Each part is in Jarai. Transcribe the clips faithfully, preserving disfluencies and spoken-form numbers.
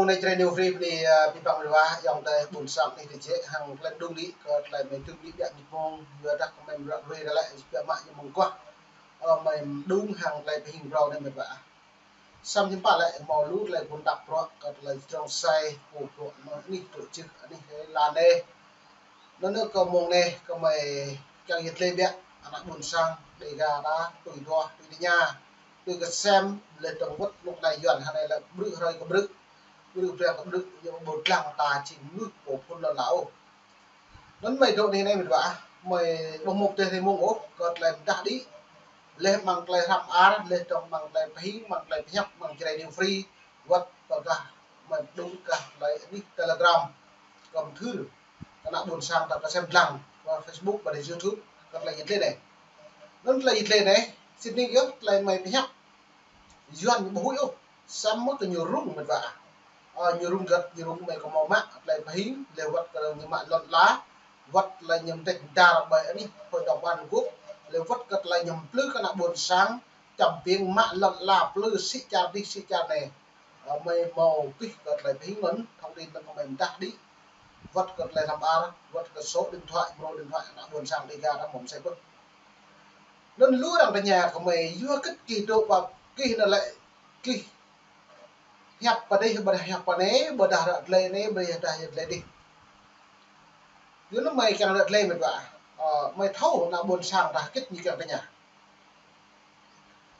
Tơlơi Jrai New Free bơni, ơ, abih bang mơnuih ayŏng adơi ƀôn sang anih tơjĕ hăng tơlơi mơđung đĭ kơ tơlơi mơi tŭ đĭ biă mơ̆ng mông, yua dah kơ mơi mră ruai dah lĕ, biă mă ñu mơguah, ơ, mơi mơđung hăng tơlơi pơhing phrâo anai mơ̆n wa. Samơ̆ hiư̆m pă lĕ hmâo lu tơlơi pơđok bruă kơ tơlơi jrong sai, pô bruă mơ̆ng anih tŭ čih anih lăn anai. Anŭn yơh kơ mông anai kơ mơi kiăng yơh tơlơi biă, ană ƀôn sang Dêga ta tui duah, tui tơña, tui kơsem, lĕ tơ̆ng wơ̆t luk nai Yuan hơnai lĕ ƀrư̆ hrơi kơ ƀrư̆, ƀrư̆ hrơi kơ ƀrư̆, yua ƀu dlăng ta jing mơnuih pô phŭn lŏn ala ôh. Anŭn mơi dŏ anai anai mơ̆n wa, mơi ƀu mŭk tơlơi mông ôh, kơ tơlơi mơdah đĭ, lĕ mơ̆ng tơlơi hrăm ar, lĕ tơ̆ng mơ̆ng tơlơi pơhing, mơ̆ng tơlơi pơhiăp, mơ̆ng Jrai New Free, wơ̆t pơgah mơ̆ng đŭng kơ tơlơi anih Telegram, kơ mơthưr kơ ană ƀôn sang ta kơsem dlăng, kơ Facebook, ƀơi YouTube, kơ tơlơi yơh tơlơi anai. Anŭn tơlơi yơh tơlơi anai, sĭt nik yơh tơlơi mơi pơhiăp. Yuan ñu ƀu huĭ ôh, samơ̆ kơ ñu rŭng mơ̆n wa. Ơ, ñu rŭng gơ̆t, ñu rŭng mơi kơ hmâo mă tơlơi pơhing, lĕ wơ̆t kơ ñu mă lŏn ala, wơ̆t tơlơi ñu mơdĕč mơdar ƀơi anih Hội đồng Bảo an Liên Hợp Quốc, lĕ wơ̆t kơ tơlơi ñu mplư kơ ană ƀôn sang, čăm ƀing mă lŏn ala mplư sĭ čar adih sĭ čar anai. Ơ, mơi hmâo pih kơ tơlơi pơhing anŭn, thông tin anŭn kơ mơi mơdah đĭ. Wơ̆t kơ tơlơi hrăm ar, wơ̆t kơ số điện thoại, mrô điện thoại ană ƀôn sang Dêga ta hmâo mơsĕ pơh. Anŭn lu arăng tơña kơ mơi, yua hơget gih dŏ ƀă gih anai lĕ gih hiăp pơ adih, ƀu dah hiăp pơ anai, ƀu dah ră tơlơi anai, ƀu dah ră tơlơi adih. Yua anŭn mơi kiăng ră tơlơi mơ̆n wa. Ơ, mơi thâo ană ƀôn sang ta hơget ñu kiăng tơña.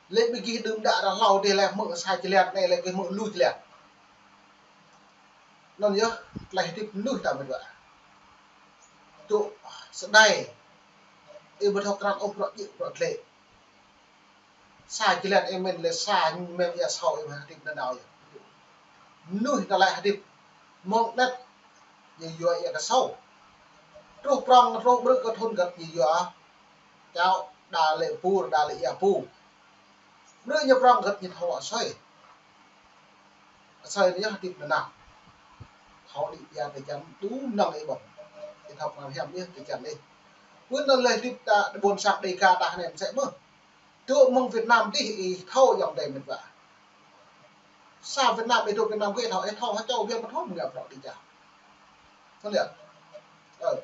Lĕ ƀing gih đưm đă ră hlâo adih lĕ hmư̆ sa čơlian anai lĕ gih hmư̆ lu čơlian. Anŭn yơh tơlơi hơdip mơnuih ta mơ̆n wa. Tŭ sơdai, ih ƀu thâo krăn ôh bruă djơ̆ bruă glĕ. Sa čơlian ih mĭn lĕ sa mĕm ia sâo ih mă hơdip nanao yơh. Mơnuih ta lĕ hơdip mơ̆ng anet ñu yua ia kơ sâo. Truh prŏng truh ƀrư̆ kơ thŭn gơ̆t ñu yua čao đa lĕ pur, đa lĕ ia pur. Ƀrư̆ ñu prŏng gơ̆t ñu thâo asơi. Asơi ñu hơdip nanao. Thâo đĭ pia tơčan tu năng ih ƀơ̆ng. Ih thâo pơnam hiam ih tơčan ih. Pơ anŭn lĕ hơdip ta ƀôn sang Dêga ta anai mơsĕ mơ̆n. Dŏ mơ̆ng Việt Nam adih ih thâo ayŏng adơi mơ̆n wa. Sa Việt Nam ih dŏ Việt Nam kơ ih thâo, ih thâo hơčâo Yuan ƀu thâo mơ̆ng bruă Dêga. Thâo lĕ. Ơ.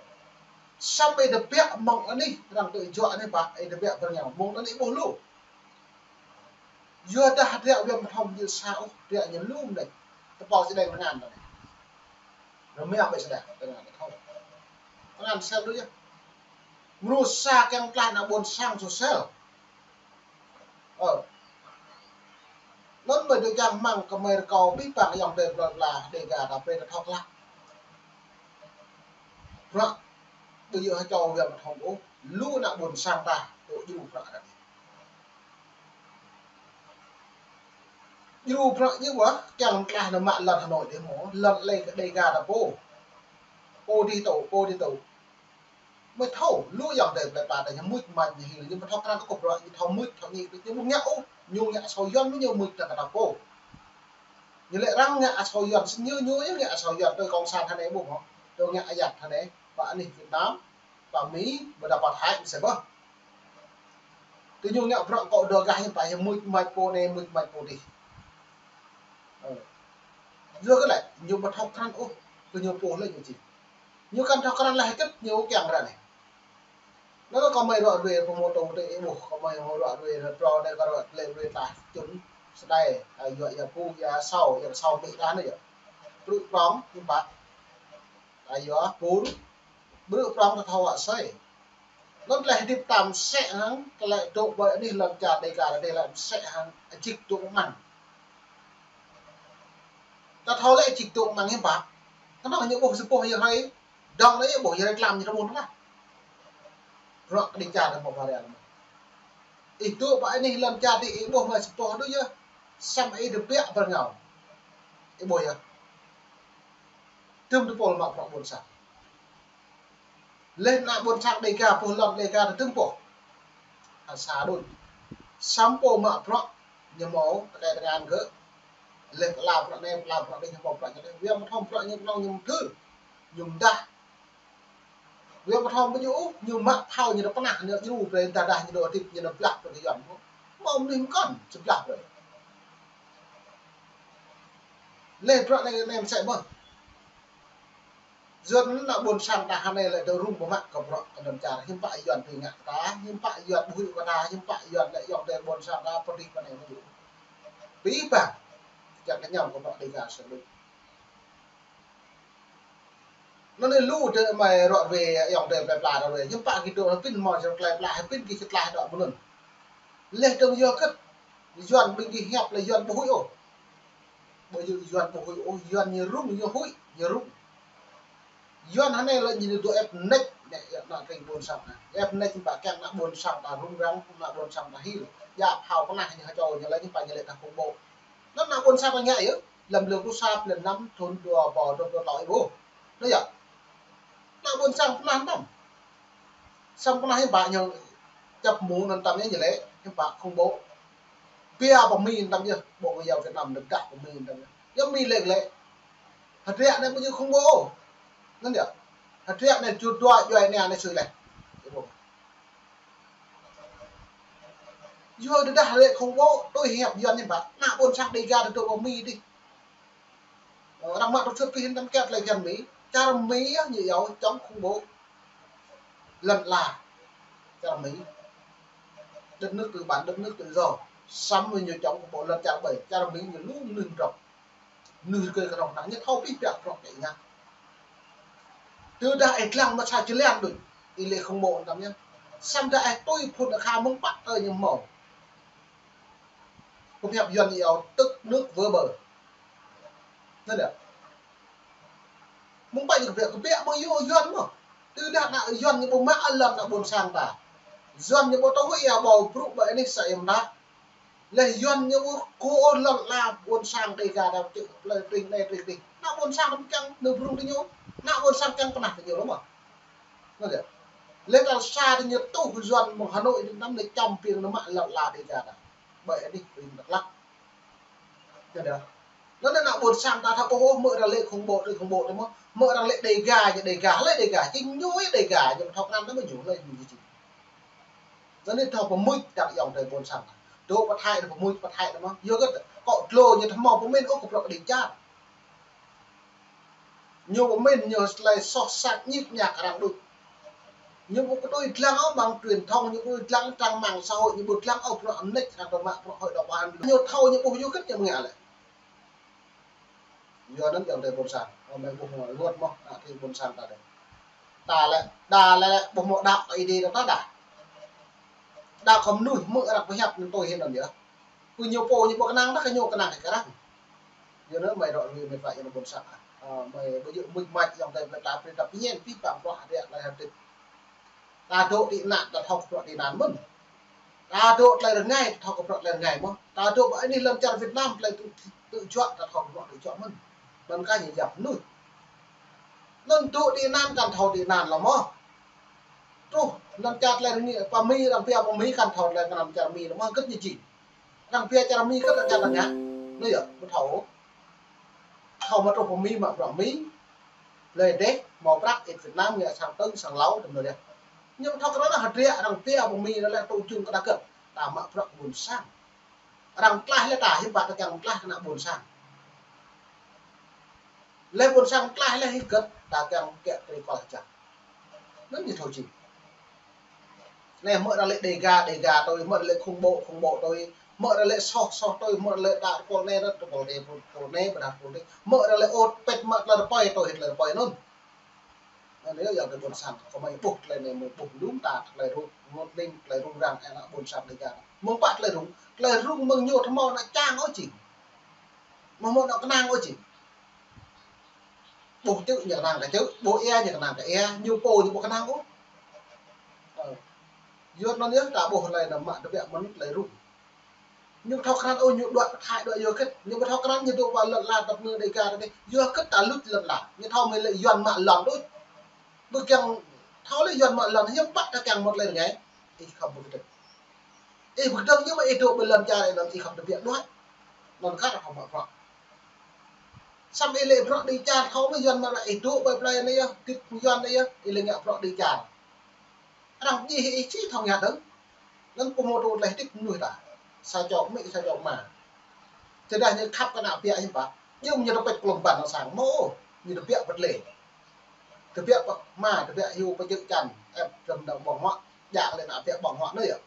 Samơ̆ ih tơbiă mơ̆ng anih arăng tŭ juă anai ƀă, ih tơbiă pơ anai mơ̆ng anai ih ƀuh lu. Yua dah hơdră Yuan ƀu thâo mơ̆ng sa ôh, hơdră ñu lu mơ̆n. Tơpă sĭt đeng tơngan anai. Rơmia ƀĕ sĭt đeng tơngan anai thâo. Tơngan sel lu yơh. Mrô sa kiăng tlaih ană ƀôn sang sô sel. Ơ. Anŭn mơi dŏ čang mơ̆ng kơ mơi rơkâo abih bang ayŏng adơi plơi pla Dêga ta brơi ta thâo klă. Bruă ƀu djơ̆ hơčâo Yuan ƀu thâo ôh, lu ană ƀôn sang ta tŭ djru bruă anai. Djru bruă ñu wa, kiăng tlaih anŭn mă lŏn Hà Nội adih mơ̆n, lŏn lĕ kơ Dêga ta pô. Pô adih tŭ, pô adih tŭ. Mơi thâo, lu ayŏng adơi plơi pla ta ñu mŭt mač ñu hil, ñu ƀu thâo krăn kơ bruă, ñu thâo mŭt, thâo ñik, ñu ƀu ngă ôh, ñu ngă asâo Yuan, ñu mŭt ta kơ ta pô. Ñu lĕ arăng ngă asâo Yuan, sĭt ñu, ñu, ñu ngă asâo Yuan, tui cộng sản hơnai ƀuh hŏ, tui ngă ayăt hơnai, pơ anih Việt Nam, pơ Mi, ƀôdah pơ Thái, mơsĕ ƀơh. Tui ñu ngă bruă kơ dŏ gah ñu pă, ñu mŭt mač pô anai, mŭt mač pô adih. Ơ. Yua kơ lĕ, ñu ƀu thâo krăn ôh, kơ ñu pô lĕ ñu či. Ñu kăn thâo krăn lĕ hơget ñu kiăng ră anai. Anŭn kơ mơi ră ruai pơmô tô tơ ih ƀuh, kơ mơi hmâo ră ruai ră pro anai kơ ră tơlơi ruai tlaih čun sơdai, ơ, yua ia pur, ia sâo, ia sâo mĭ tlaih anai yơh. Ƀrư̆ prŏng, hiư̆m pă. Ơ, yua pur, ƀrư̆ prŏng ta thâo asơi. Anŭn tơlơi hơdip ta mơsĕ hăng, tơlơi dŏ ƀơi anih lŏn čar Dêga ta adih lĕ mơsĕ hăng, ajik dŏ mơ̆ng. Ta thâo lĕ ajik dŏ mơ̆ng hiư̆m pă. Kơnơ̆ng ñu ƀuh sa boh yơh hrơi, dơ̆ng lĕ ƀuh yơh hrơi tlam ñu ta ƀuh tơlah. Bruă kơ Dêga ta hmâo pha ria lĕ mơ̆n. Ih dŏ ƀơi anih lŏn čar adih ih ƀuh mơi sa boh đôč yơh. Samơ̆ ih tơbiă pơ rơngiao. Ih ƀuh yơh. Tơm tơpul mă bruă ƀôn sang. Lĕ ană ƀôn sang Dêga pô lŏn Dêga ta tơm pô. Hă sa đôč. Samơ̆ pô mă bruă ñu hmâo tơkai tơngan gơ̆. Lĕ pơala bruă anai, pơala bruă adih ñu hmâo bruă ñu lĕ. Yuan ƀu thâo bruă ñu kơnơ̆ng ñu mơthưr. Ñu mơdah. Yuan ƀu thâo ƀu djơ̆ ôh, ñu mă phao ñu ta pơnah, ñu djru brơi dah dah ñu dŏ hơdip ñu ta blah brơi kơ Yuan. Hmâo mơnuih mơkŏn, či blah brơi. Leh bruă anai, anai mơsĕ mơ̆n. Yuan ană ƀôn sang ta hơnai lĕ dŏ rŭng ƀu mă kơ bruă kơ lŏn čar. Hiư̆m pă Yuan tui ngă kơ ta, hiư̆m pă Yuan ƀu huĭ kơ ta, hiư̆m pă Yuan lĕ ayŏng adơi ƀôn sang ta pơdih pơ anai mơ̆n. Pĭ pă, čang kơ ñăm kơ bruă Dega sơlŭ. Anŭn anai lu tơ amai rŏ ruai ayŏng adơi plơi pla rŏ ruai. Hiư̆m pă gih dŏ hơpĭn mơ̆ čar plơi pla, hơpĭn gih čơtlaih dŏ mơnŭn. Leh dơ̆ng yua hơget? Yuan ƀing gih hiăp lĕ Yuan ƀu huĭ ôh. Ƀu djơ̆ Yuan ƀu huĭ ôh, Yuan ñu rŭng, ñu huĭ, ñu rŭng. Yuan hơnai lĕ ñu dŏ ĕp neč, anai, ană tring ƀôn sang ta. Ĕp neč ƀă kiăng ană ƀôn sang ta rŭng răng, ană ƀôn sang ta hil. Djă phao pơnah ñu hơčâo ñu lĕ ñu pă ñu lĕ ta khủng bố. Anŭn ană ƀôn sang ta ngă yơh, lăm lơ pluh sa, lăm năm, thun dua rơbâo dua pluh klâo ih ƀuh. Anai yơh. Ană ƀôn sang pơnah tăm. Samơ̆ pơnah hiư̆m pă ñu čăp mơ̆ng anŭn tăm yơh ñu lĕ, hiư̆m pă khủng bố. Pia pơ Mi tăm yơh, Bộ Ngoại giao Việt Nam nao đah pơ Mi tăm yơh. Yua Mi lĕ lĕ. Hơdră anai ƀu djơ̆ khủng bố. Anŭn yơh. Hơdră anai čut dua djuai anai anai sui leh. Yua tơdah lĕ khủng bố, tui hiăp Yuan hiư̆m pă. Ană ƀôn sang Dega tơdŏ pơ Mi dih. Ơ, arăng mă tơlơi sut pih tăm kiăt lĕ phiăn Mi. Čar Mi yơh ñu yua chống khủng bố. Lŏn ala. Čar Mi. Đất nước tư bản, đất nước tự do. Samơ̆ ñu chống khủng bố lŏn čar ƀơi. Čar Mi ñu lu mơnuih drŏng. Mơnuih rơgơi kơnơ̆ng ñu thâo pih pă prŏk kơ ñu. Tơdah ih lăng mă sa jơlan đôč. Ih lĕ khủng bố tăm yơh. Samơ̆ dah ih tui phŭn akha mơ̆ng pă tơ ñu hmâo. Kơ hiăp Yuan ñu yua tức nước vỡ bờ. Anŭn yơh. Mơ̆ng pă ñu kơ biă, kơ biă mơ̆ng yua Yuan mơ̆n. Tơdah ană Yuan ñu ƀu mă lŏn ană ƀôn sang ta. Yuan ñu ƀu tui huĭ ia ƀâo brŭ ƀơi anih sa ia mơnă. Leh Yuan ñu ƀu kơ lŏn ala ƀôn sang Dega ta čư̆ plơi tring anai tring tih. Ană ƀôn sang ta kiăng nao brŭng tơ ñu. Ană ƀôn sang kiăng pơnah tơ ñu lŏm mơ̆n. Anŭn yơh. Leh tal sa tơ ñu tuh Yuan mơ̆ng Hà Nội tơ tăm anai čăm piêng nao mă lŏn ala Dega ta. Ƀơi anih ƀing Dak Lak. Anŭn yơh. Anŭn ană ƀôn sang ta thâo ôh, hmư̆ arăng lĕ khủng bố, tui khủng bố tơ mơ̆n. Hmư̆ arăng lĕ Dega, ñu Dega, lĕ Dega, chính ñu yơh Dega, ñu thâo krăn tơ mơ̆n ñu lĕ ñu čih. Anŭn anai thâo pơmŭt tơlơi ayŏng adơi ƀôn sang ta. Dŏ pơthai, pơmŭt pơthai tơ mơ̆n. Yua hơget, kŏ dlô ñu thâo hmâo pơmĭn ôh kơ bruă Dega čar. Ñu pơmĭn ñu tơlơi soh sat ñik ñak arăng đôč. Ñu ƀu kơ tui lăng ôh ƀăng truyền thông, ñu ƀu tui lăng trang mạng xã hội, ñu ƀu lăng ôh bruă mơneč arăng tơma bruă hội đồng bảo an. Ñu thâo ñu ƀuh yua hơget ñu ngă lĕ. Yua anŭn ayŏng adơi ƀôn sang, ơ, mơi ƀuh mơ̆ luăt mơ̆, ană tring ƀôn sang ta dêh. Ta lĕ, ta lĕ ƀuh mơ̆ đaŏ kơ Ơi Adai ta đa. Đaŏ kơ mơnuih hmư̆ arăng pơhiăp anŭn tui hĭ anŭn yơh. Kơ ñu pô ñu ƀu kơnang dah kơ ñu kơnang kơ arăng. Yua anŭn mơi rŏ ruai mơi pă yua anŭn ƀôn sang ah. Ơ, mơi ƀu djơ̆ mŭt mač ayŏng adơi plơi pla plơi ta pơñen pĭ pă bruă hơdră tơlơi hơdip. Ta dŏ tị nạn ta thâo kơ bruă tị nạn mơ̆n. Ta dŏ tơlơi rơngai ta thâo kơ bruă tơlơi rơngai mơ̆n. Ta dŏ ƀơi anih lŏn čar Việt Nam tơlơi tŭ, tŭ juă ta thâo kơ bruă tŭ juă mơ̆n. Anŭn kah ñu yap mơnuih. Anŭn dŏ tị nạn kăn thâo tị nạn lŏm mơ̆n. Truh lŏn čar tơlơi rơngai pơ Mi, arăng pia pơ Mi kăn thâo tơlơi kơ lŏn čar Mi lŏm mơ̆n, hơget ñu jing. Arăng pia čar Mi hơget čar arăng ngă. Anŭn yơh, ƀu thâo. Thâo mă truh pơ Mi mă bruă Mi. Lĕ dêh, hmâo prăk, ĭt Việt Nam, ngă sang tơ̆ng, sang hlâo, tơm anŭn yơh. Ñu ƀu thâo krăn hơdră arăng pia pơ Mi anŭn lĕ tŭ jung kơ đa hơget. Ta mă bruă ƀôn sang. Arăng tlaih lĕ ta, hiư̆m pă ta kiăng tlaih kơ ană ƀôn sang. Lĕ ƀôn sang tlaih lĕ hơget, ta kiăng kiă tơlơi kol hơjăn. Anŭn ñu thâo jing. Anai hmư̆ arăng lĕ Dega, Dega tui, hmư̆ arăng lĕ khủng bố, khủng bố tui, hmư̆ arăng lĕ soh, soh tui, hmư̆ arăng lĕ ta tơpul anai, tơpul anai, tơpul anai, ƀôdah tơpul anai. Hmư̆ arăng lĕ ôt pĕt mă tơlơi rơpơi tui, tơlơi rơpơi anŭn. Anŭn yơh ayŏng adơi ƀôn sang, kơ mơi ƀuh tơlơi anai mơi ƀuh lŏm ta tơlơi rŭng, rŭng anai, tơlơi rŭng răng ană ƀôn sang Dega. Mơ̆ng pă tơlơi rŭng, tơlơi rŭng mơ̆ng ñu thâo hmâo ană čang ôh jing. Mơ̆ hmâo ană kơnang ôh jing. Ƀuh čư̆ ñu kơnang kơ čư̆, ƀuh ia ñu kơnang kơ ia, ñu pô ñu ƀu kơnang ôh. Ơ. Yua anŭn yơh ta ƀuh tơlơi anŭn mă tơbiă mơ̆n tơlơi rŭng. Ñu ƀu thâo krăn ôh, ñu đuaĭ pơthai đuaĭ yua hơget. Ñu ƀu thâo krăn ñu dŏ pơ lŏn ala tơpnơ̆ng Dega ta dêh. Yua hơget ta luč lŏn ala. Ñu thâo mơi lĕ Yuan mă lŏn đôč. Ƀu kiăng thâo lĕ Yuan mă lŏn, hiư̆m pă ta kiăng mơ̆t tơlơi rơngai. Ih khŏm ƀu kơdơ̆ng. Ih ƀu kơdơ̆ng ñu mă ih dŏ pơ lŏn čar ih anŭn ih khŏm tơbiă đuaĭ. Anŭn kah khŏm mă bruă. Samơ̆ ih lĕ bruă đĭ čar thâo mơ̆ Yuan mă ih dŏ pơ plơi anai yơh, tip Yuan anai yơh, ih lĕ ngă bruă đĭ čar. Arăng pơdjai ih či thâo ngă dơ̆ng. Anŭn pơhmutu tơlơi hơdip mơnuih ta. Sa čô amĭ, sa čô ama. Tơdah ñu khăp kơ ană biă hiư̆m pă. Yua ñu tơpĕt klom ban sang mơ̆, ñu tơbiă bơtlê. Tơbiă pơh ma, tơbiă hyu pơjơ̆ čan, ĕp dơ̆m dơ̆m ƀơ̆ng huă, jak lĕ nă tơbiă ƀơ̆ng huă anai yơh.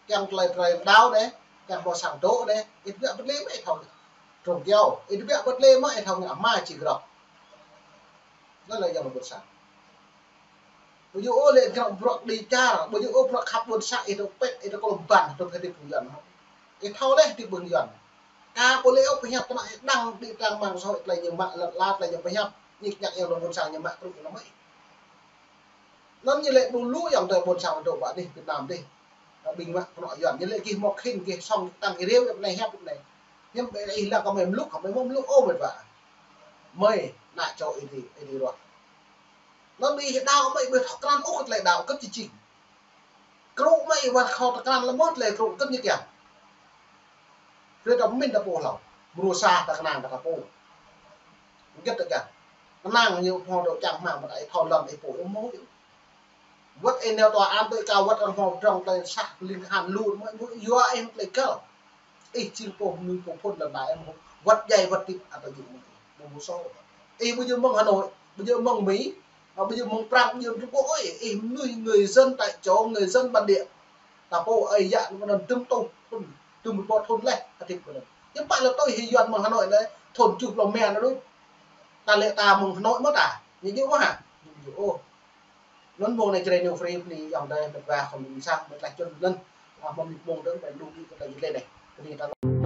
Kiăng tơlơi tơlơi đao anai, kiăng ƀơ̆ng sang dŏ anai, ih tơbiă bơtlê mơ̆ ih thâo. Trông kiao, ih tơbiă bơtlê mơ̆ ih thâo ngă ma či grŏk. Anai lĕ yang ƀôn sang. Ƀu djơ̆ ôh lĕ grŏk bruă đĭ čar, ƀu djơ̆ ôh bruă khăp ƀôn sang, ih tơpĕt, ih tơklom ban, tơpĕt hơdip ƀing Yuan. Ih thâo lĕ hơdip ƀing Yuan. Ka pô lĕ ôh pơhiăp tơnă ih đăng đĭ trang mạng xã hội tơlơi ñu mă lăt la tơlơi ñu pơhiăp, ñik ñak yang ƀôn sang ñu mă krŭ ñu mă. Anŭn ñu lĕ ƀu lu yang tơlơi ƀôn sang dŏ ƀă dih Việt Nam dih. Ƀing mă kơnŏ Yuan, ñu lĕ gih mŏk khĭn, gih song tăng gih rêu, anai hiăp anai. Hiư̆m ƀĕ ih lăng kơ mơi mluk, kơ mơi mluk ôh mĕt wa. Mơi nă čô ih dih, ih dih ruah. Anŭn ih đao mơi ƀu thâo krăn ôh kơ tơlơi đao kơ či čing. Krŭ mơi ih wơ̆t khŏm tơkrăn lơmơ̆t lĕ krŭ kơ̆t ñu kiăng. Brơi ta pơmĭn ta pô hlâo. Mrô sa ta kơnang kơ ta pô. Gĕt ta kiăng. Kơnang ñu hmâo dŏ čang hmang mơ̆ ta ih thâo lŏn ih pô ih mơ̆. Wơ̆t ih nao tòa án tui ka wơ̆t arăng hmâo pơdrŏng tơlơi sah ling han lu mơ̆ yua ih tơlơi găl. Ih jing pô mơnuih pô phŭn lŏn đai mơ̆. Wơ̆t djai wơ̆t tĭp ata jing mơ̆. Mơ̆ mơ̆ sô. Ih ƀu djơ̆ mơ̆ng Hà Nội, ƀu djơ̆ mơ̆ng Mi, ƀu djơ̆ mơ̆ng Prăng, ƀu djơ̆ mơ̆ng Trung Quốc ôh, ih mơnuih người dân tại chỗ, người dân bản địa. Ta pô ơi yă anŭn dŭm tŭ thŭn, dŭm rơbâo thŭn leh, hơdip kơ anŭn. Ñu pă lĕ tui hĭ Yuan mơ̆ng Hà Nội lĕ, thŭn tơjuh pluh rơma anŭn đôč. Ta lĕ ta mơ̆ng Hà Nội mơ̆ ta, ñu djơ̆ mơ̆ hă? Ñu djơ̆ ôh. Anŭn mông anai Jrai New Free bơni ayŏng adơi mĕt wa khŏm ƀing sang mĕt laih čun anŭn. Ah, mơ̆ng mông dơ̆ng ƀing lu đĭ kơ ta jơ̆ lĕ anai. Bơni ta